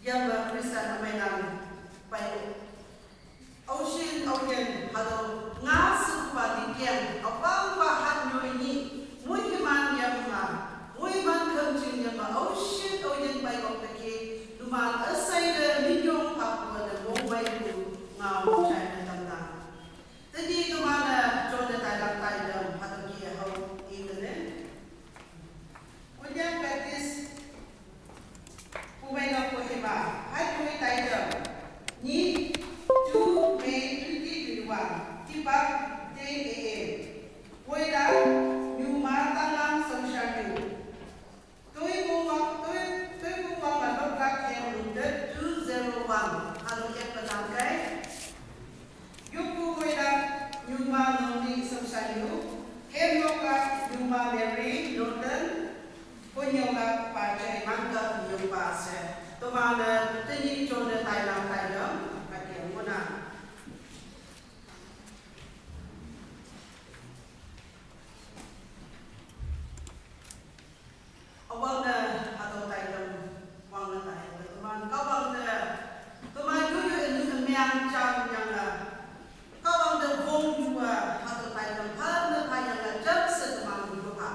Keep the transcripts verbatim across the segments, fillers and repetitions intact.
Yamba Christian amai nang pai. Ocean, ocean, hado nga supa dikian, apang pa hat nyoi ni, mui himan yamba, mui man kam ching yamba, ocean, ocean pai kok kaki, duman asai de minyong pa ko de mong bai ku, nga mong chai na tamna. Tadi duman na, chon na tai lam tai dam, hado ki hau, i kene. Unyang Baptist Pumai na Kohima, hai pui tai dam. Ni two May twenty twenty-one, tibak ten A M. Wai da, nyuma tangang samsharyu. Tui kungwang, tui, tui kungwang na lok lak hem the two zero one. Halo yek patang kai. Yupu koida nyuma noni samsayu, hemnoka nyuma Mary Norton, konyoka pa chai mangka nyupa se. Tomana tini chonde tailang taidam, kati muna. Awang na ato tai kam wang na tai ka tuman ka wang na tuman yu yu en nu miang chang yang na ka wang na wong yu wa ato tai kam pa na pa yang na jam se tuman yu ha.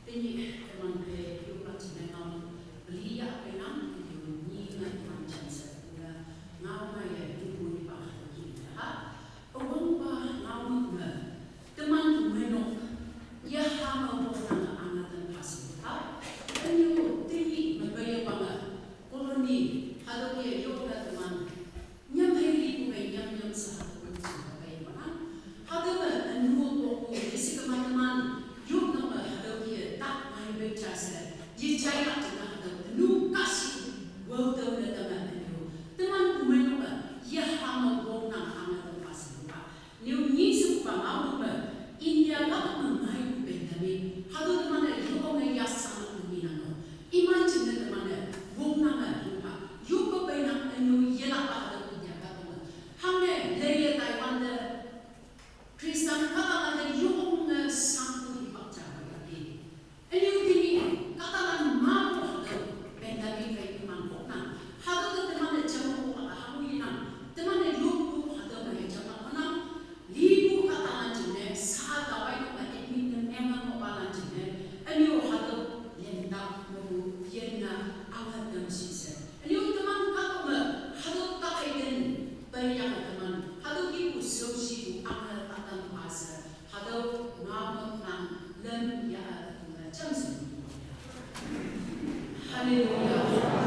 Tenyih teman phe yuk la chinai ngam beli ya phe nang yuk ni na teman chan sa pula ngau ma ya yuk bui pa ha ki ha. Awang pa ngau ma me teman ku me nok ya ha ma wong nang ang na tan pa si ha. Anyu tenyih me ba ya pa nga koloni ha do ya yuk la teman. Nyam hai li ku bai nyam nyam sa ha ku bai chi ka bai manang. Ha da ba anu ko ku ye si ka man man. Yuk na ba ha da ki ye tak mai bai cha sa. Ye chai la tu na ha da nu ka si. Wau da na da ba anu. Teman ku mai no ba. Ye ha ma wong nang ha ma da pa si ba. Niu ni su ba ma wong ba. India ka ma mai ku bai da ni. Ha da teman da yuk ko ngai ya sa ma ku ni na no. Iman chin na teman da. Wong nang a yuk ha. Yuk ko bai nang anu ye la ba ha da India ka ko ma. Hangge leye Taiwan de Christian kata la de yong nge sangpu di bakcha ba ya de. Eni u tini kata la ma ko ha de pandemic kai iman ko na. Ha de de teman de jam ko ha ha mu ina. Teman de yong ko ha de ma ye jam ko na. Li ko kata la jing de sa ta wai ko ba admit ne ne ma ko ba la jing de. Eni u ha de yen da mo ko yen na ang ha de si se. Eni u teman ka ko ma ha de ta kai den. Bai ya ka teman, ha do ki ku so shi ku ang ha ta tan pa sa, ha do nga ma nang lem ya ka tu na cham sa. Hallelujah.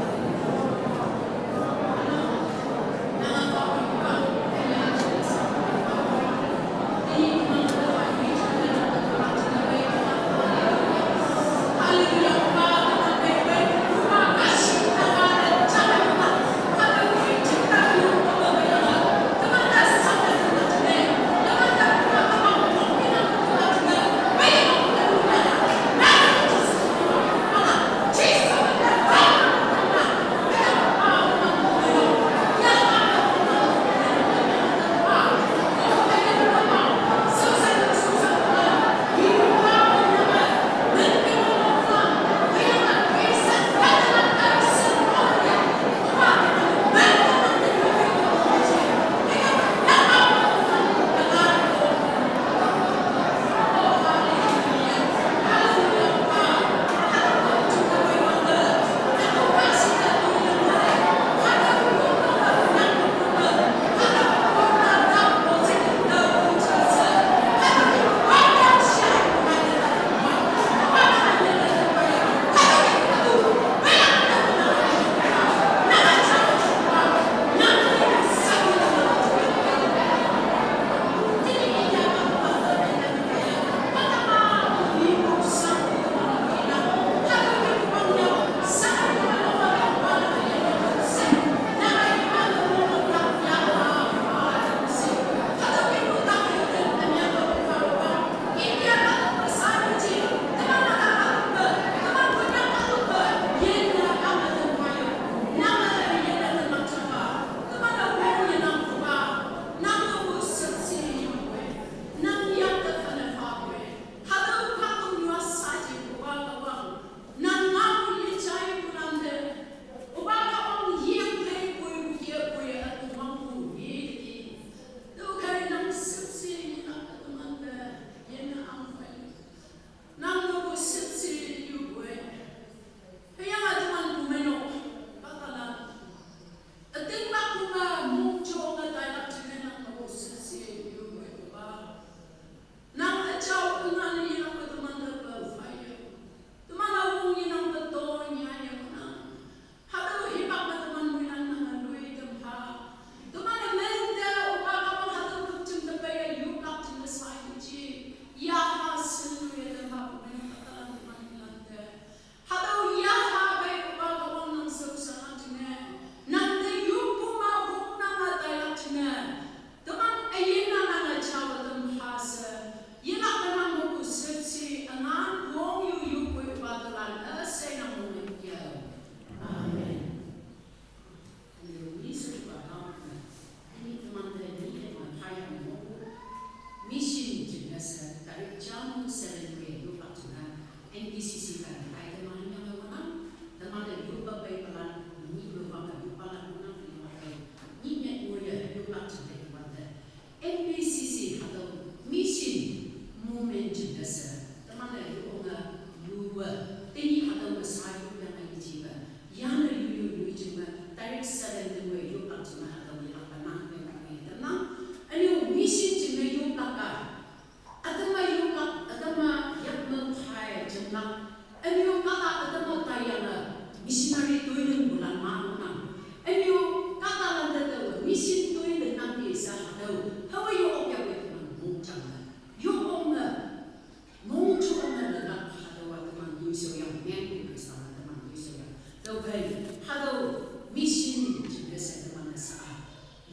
Tüokhei, hatüo mission jingne she teman-e sha-a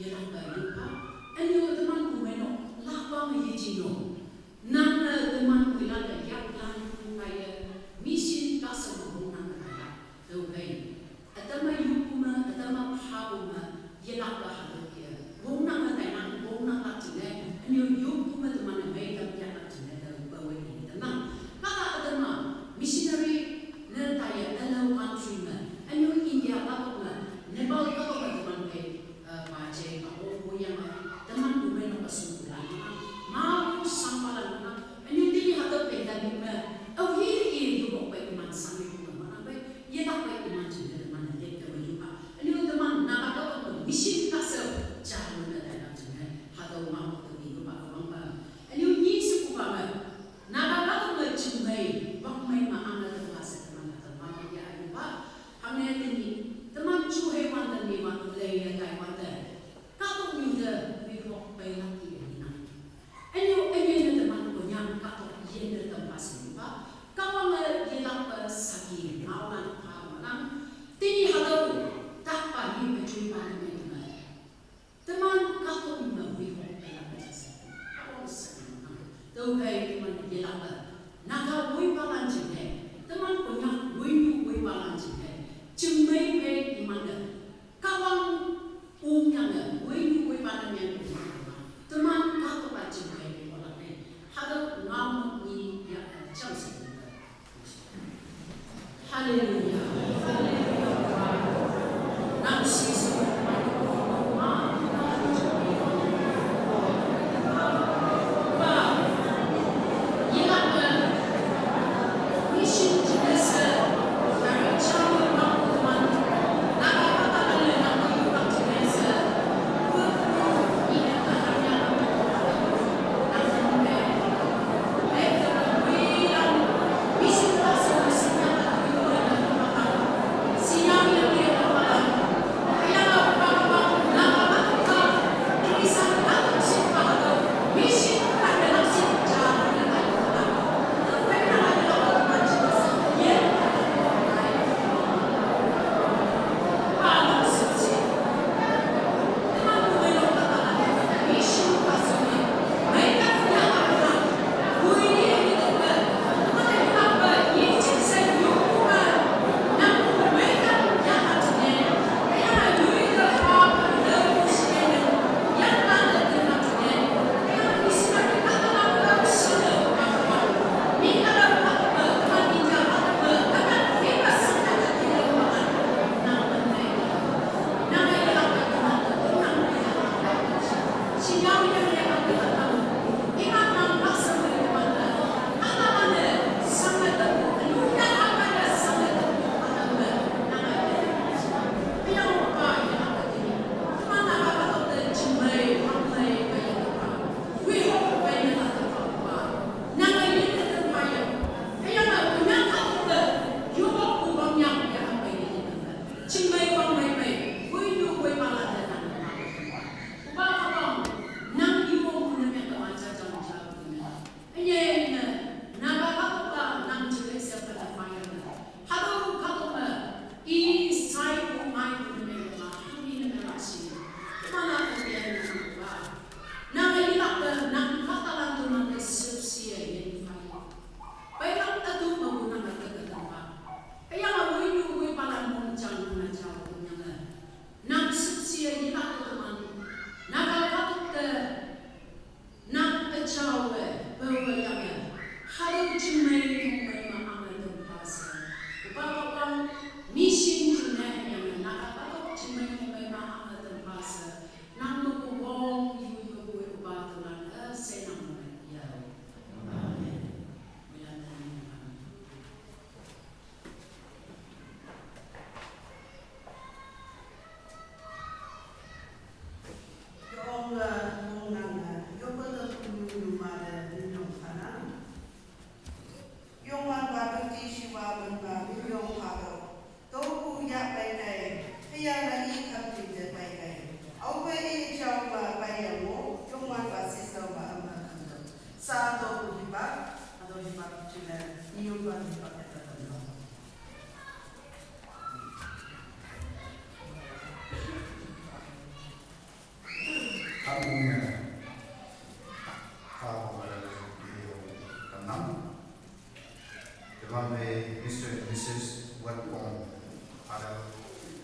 yelakpe yoppha. Ünyu teman pumeinok lakpa me yejinno. Nange teman moilan te yaklan kaiye mission kashe me wongnange tailak. Tüokhei, ütam-a yoppu me, ütam-a phapu me yelakpa hatüo ke wongnange tainang, wongnanglak jingne, ünyu yoppu me teman-e meitam yahlak jingne tao pawe i tamnang. Kahta ütam-a missionary ne taiye ülao country me, ünyu India pa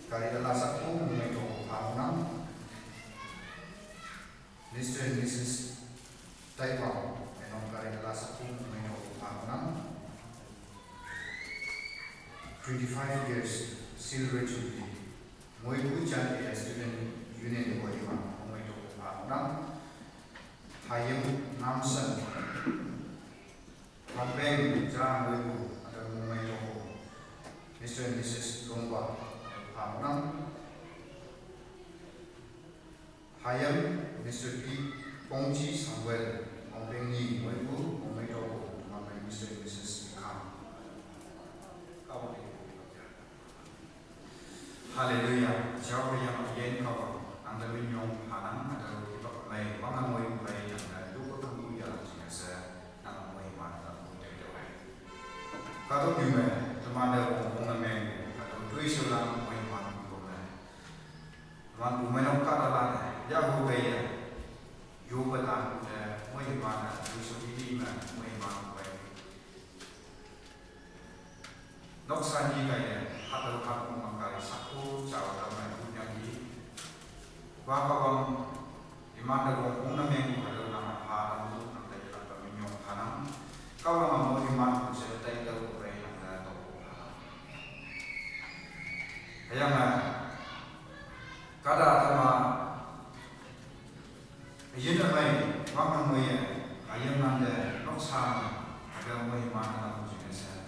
Kari ala saku mungmaitoko phamunang. Mister and Missus Taiwan, enong kari ala saku mungmaitoko phamunang. Twenty-five years silver jubilee. Moiku Chan Student Union Kohima mungmaitoko phamunang. Hayim Namsan. Wangpeng Cha Moiku, ata mungmaitoko. Mister and Missus Longba phamunang. Hayim Mister P Pongchi Samuel, Wangpeng Ni Moiku mungmaitoko. Wangpeng Mister and Missus Kam. Hallelujah. Chao yang yen kau ang da minyong phanang ada kipak mai wang ang moiku mai yang da lupa kamu ya jingasa nang moiman da moiku. Kado yume temanda wong wong na meng kado tui sulang moiman wong na. Wan bu mai nok kado la ya hu bai ya. Yu ba ta ku da moiman da tui su di di ma moiman bai. Noksa ni kaya hatu hatu mangkai saku cawa damai punya di. Waka wang iman da wong pung na meng hatu nama ha lam tu nang tai lam ba minyong phanang. Kau nama mo iman ku se tai tau bai nang da tau phanang. Hayang na kada tama. Ayin amai wang amai ya, ayam nang de noksa aga amai ma na ku jingasa.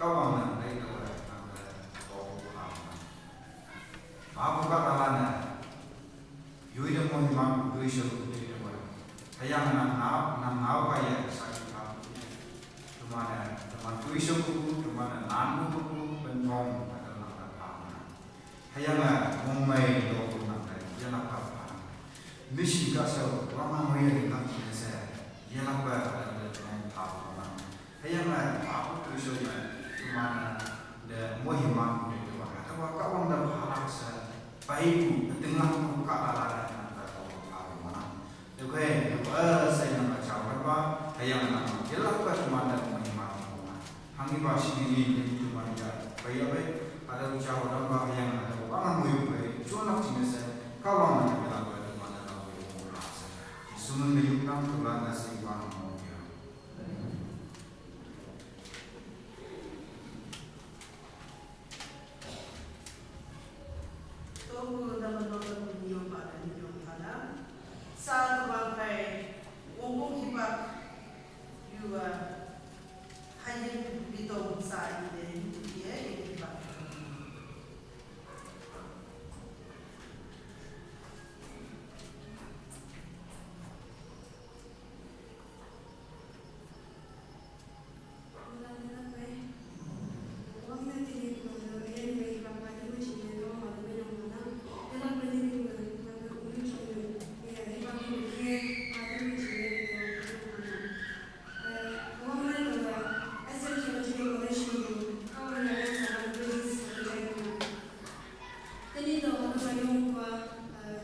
Kau wang nang dai kau nang de tau phanang. Ma ku ka ala na. Yui de amai ma ku dui sha ku dui de wa. Hayang nang nau nang nau ka ya sa ki ka. Tumana tumana dui sha ku tumana nan ku ku bentong ada nang de phanang. Hayang a mongmai do nang kai yalak pa pa. Mission ka so wang ma mo yalak ka se yalak pa da da mong pa pa. Hayang a pa ku tu so ma mana da mo hi ma de wa ka wa ka wang da pa la sa pai ku tengah ku ka la la da nang da ko pa ma. Dukai, duka sai nama cawan ba, hayang nama gelak ba cuma ada mengiman. Hangi ba sini ni ni cuma dia. Baik apa? Ada ucap orang ba hayang ada orang yang mau baik. Cuma nak cina saya. Kawang nama gelak ba cuma ada orang yang mau rasa. Sumun meyuk nang tulan nasi bang mau dia. Toku dama dama ku niyong pa ka niyong pa na. Sa ka bang kai wong wong hipak yu a hayin bitong sa i de yu ki e yu hipak.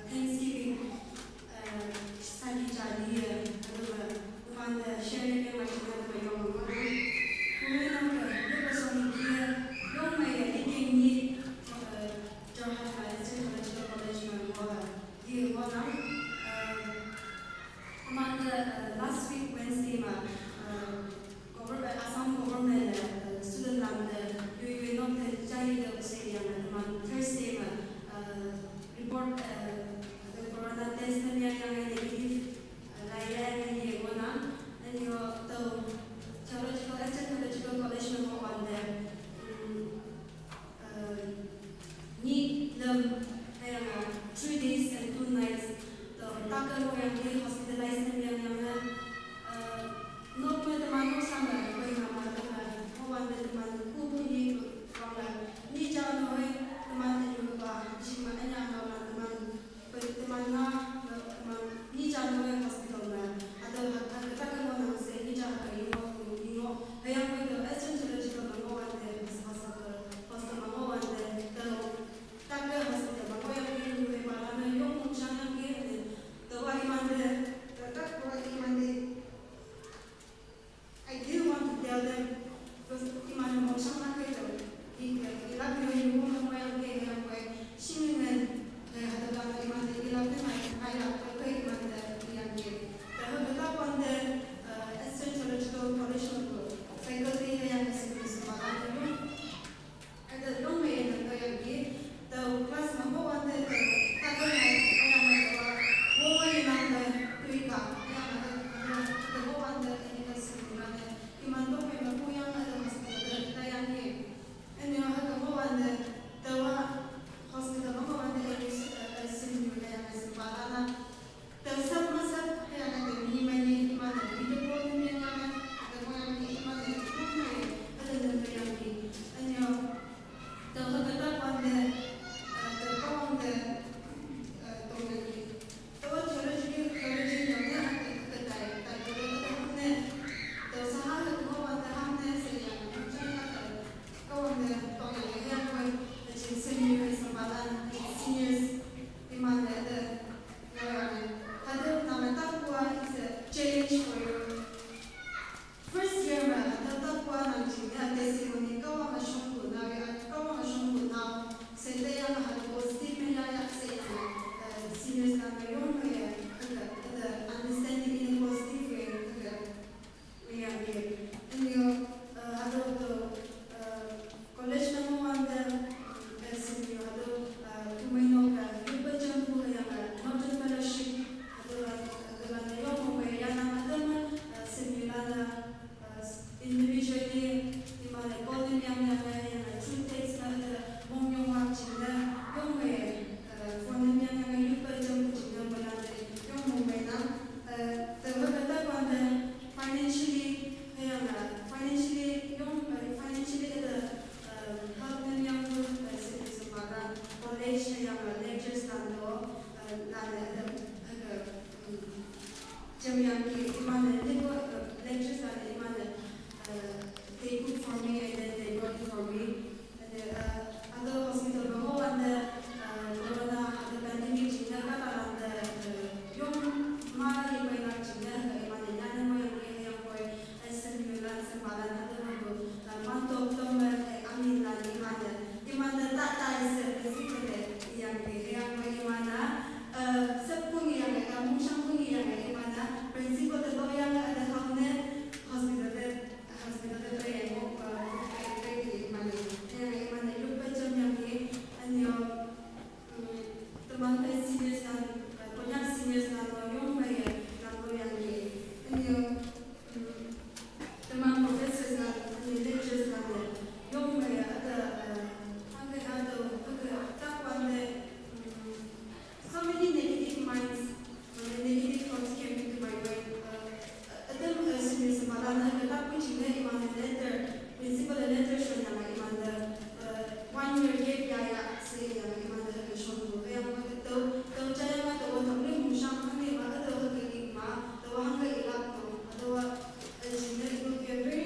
Thanksgiving. Sagi jadi ya, aduh, teman sharing yang macam mana yang mana. Kemudian apa? Dia pasal dia, yang mana dia ni, Jorhat Eastern Theological College mana, dia mana. Teman last week Wednesday mah, Government, Assam government student lam de yoi yoi nok de jai de use yang teman Thursday mah report de corona test ne yang yang negative lai yang yang ye wona. Then yo to theological, Eastern Theological College me mo wan de. Ni lem hayang a three days and two nights to takal ko yang ke hospitalize ne yang yang na. Nok me teman nok sama ko yang ma teman ko wan de teman ku bu ni ko wang la ni jao noi teman ne yo ba ji ma anya ma teman. Teman nga, teman ni jao noi hospital na. Atau hak hak kita kan orang se ni jao ka yung yung yung. Hayang ko to Eastern Theological College na ngo wan de, hospital, hospital na ngo wan de, telo, tak ke hospital na Nane, uh, uh, um, Jemyang ki imane, they got, uh, lectures nane imane, uh, they cook for me and then they brought it for me. And then, uh, ando hospital ba ho ande, uh, corona ande pandemic jingne kata ande, uh, yong ma yi pai na jingne, uh, imane nane mo yang ye yang koi, uh, semilan, semalan ande mo, uh, mantok tong, uh, amin lan imane, imane ta ta ise, isi kode, yang ke, yang mo imana, uh, sep pung yang, uh, mung shang pung yang, uh, imana, principal de lo yang, uh, de hao ne, hospital de, hospital de lo yang, uh, uh, imane, yang, uh, imane, yuk pe jam yang ke, anyo, mm, teman pe seniors dan, uh, Konyak seniors dan lo yong pe yang, dan lo yang ke, anyo, mm, teman professors dan, anyo lecturers dan lo yong pe yang, ada, uh, hangke ada, ada, tak wan de, mm, so many negative minds, uh, negative thoughts came into my mind. Uh, uh, then, uh, senior semalan, uh, kata pun cina iman letter, principal letter shon yang iman the, uh, one year gap ya ya, say yang iman the shon bu yang ba tu, tu caya ma tu wa tu ni mung shang ni ma tu ke ni ma tu wa hang ke ilap tu tu wa, uh, cina, it will be a very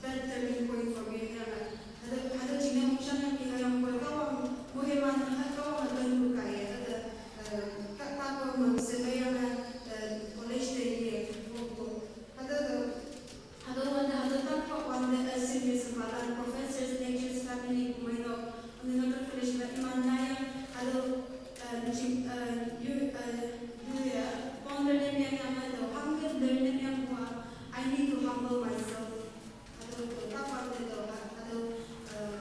bad turning point for me. Hada, hada cina mung shang yang ki hayang boy kawang, mo heman, kawang, hada lu kai, hada, uh, ka, ka ko mang se ba yang, uh, college de ye, wo, wo. Hada, hada wan, hada tak ko wan de, uh, senior semalan, professors, lecturers, family, kumai no, ande no college ba iman na yang, hada, uh, cing, uh, you, uh, you ya, founder ne yang, yang hada, hangke learn ne yang wa, I need to humble myself. Hada, hada, uh,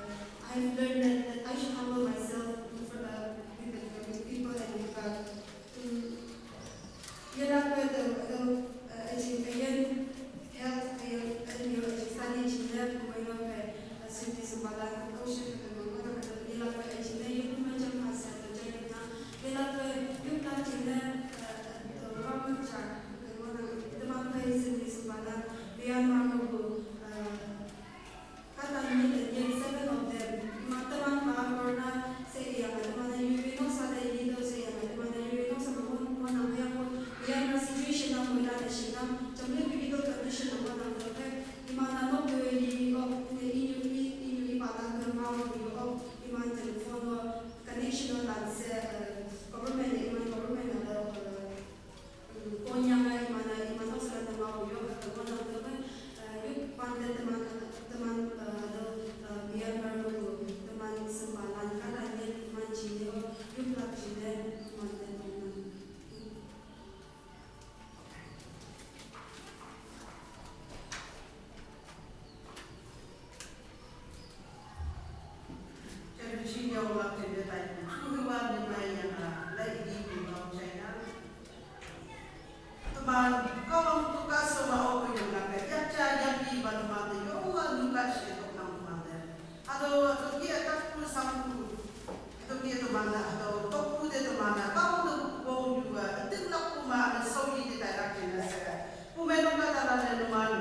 I've learned that, that I should humble myself for, uh, with the, with people and with God. Mm. Yelak pe the, the, uh, aging again, health, uh, and your study, aging left, going on, uh, simply sumbalan, oh, shit, uh, yelak pe aging, uh, you put my jump pass, uh, the jump, uh, yelak pe, you plant in, uh, uh, the wrong jar, uh, the one, uh, the man pe simply sumbalan, beyond markable, uh, Kata ni the yet seven of them. Ima teman ba corona se iya ma teman na yuri nok sa de yi do se iya ma teman na yuri nok sa ma mon mon na ya ko iya na situation na mo ila na shi na. Jam le medical condition na mon na mo pe. Ima na nok de yi ko ne inyu i inyu i pa na ke ma mo yi ko ima telephone no connection no lan se, eh, government ne ima government na de, eh, Konyang a imana, imana sara na mau yo, ka kona teman, eh, yuk pande teman, teman, eh, ado, eh, biar baru teman sembalan kata ye teman cine, yuk lak cine, teman teman. Jadi sini orang tidak tahu. Suruh ni mai yang, ah, lagi di Pulau China. Teman, kawang tu ka so ma o ko yung na ka, yak cha yak di ba teman de, yo wa lu ka shi tok nang teman de. Ado, ado ki atak pu sang pu. Ado ki teman na, ado tok pu de teman na, kawang tu bong yu wa, atik lak pu ma, ado so yi de tai rak jin na se. Pu me nong ka ta la ne teman,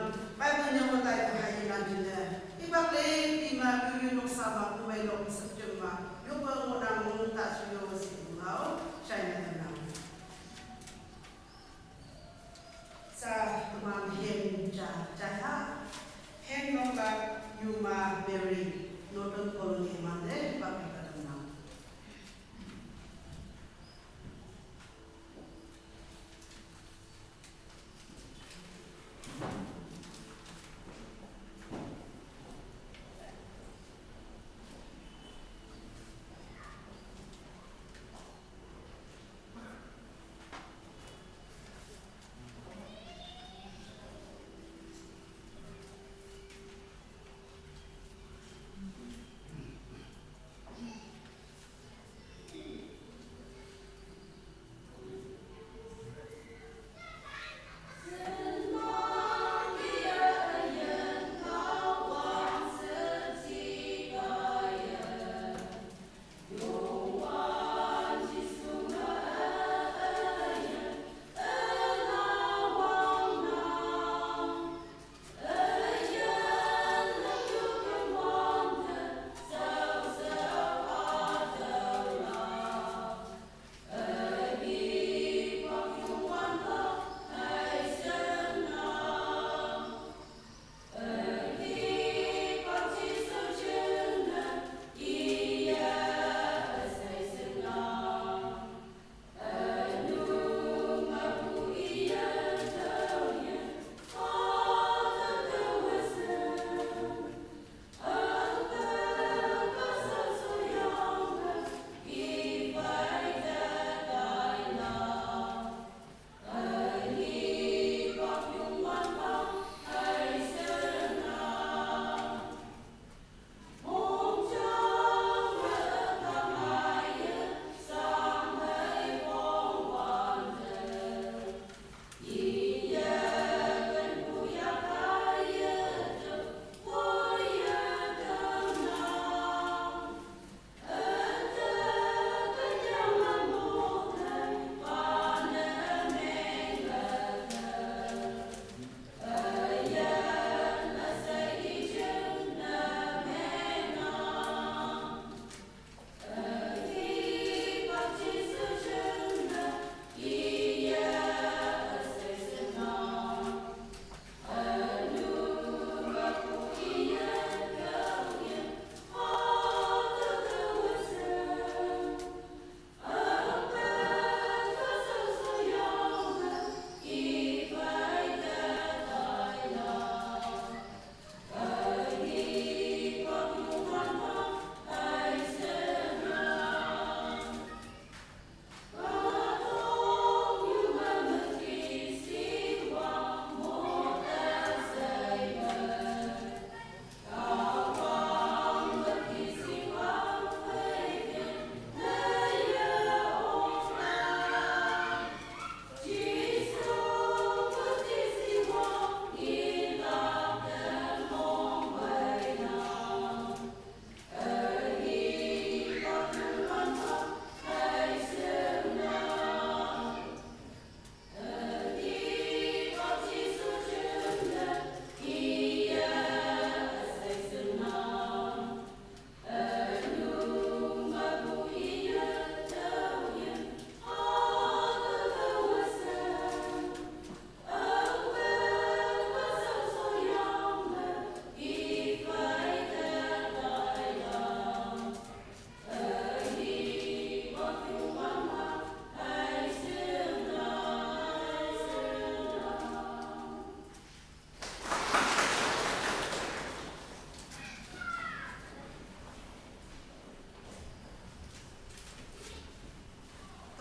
Bible nyong wa tai ka hai yi nang jin na. Ipak le, di ma yu yu nok sa ma, pu me nok sep jeng ma, yo pa ngo nang ta su yo si pu ma o, shai na nang.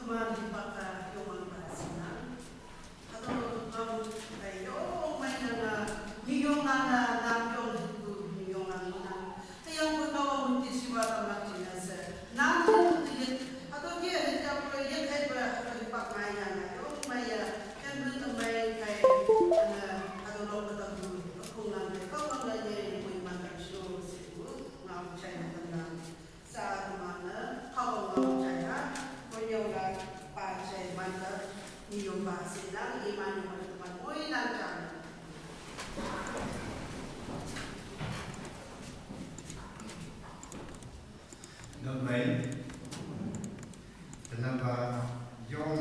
Mani baka yong ang ba sinang. Ato kau ay yong may na na miyong na na na yong hitu miyong na na. Kaya ko kau ang munti siwa ta matina sa. Na na yong yet. Ato kaya hita ko yet ay ba ato hipak may na na yong may ya. Kan bu ta may kay ana ato lo ka ta bu. Kung na kay kau ang na yay ko yung mata siyo siku. Ngau chay na tanda. Sa tumana, kawang ngau chay ha, kunyong la pa chay manta, niyong ba silang, iman yung manta man, uy, lang chay. Ngamay, tanaba, yong,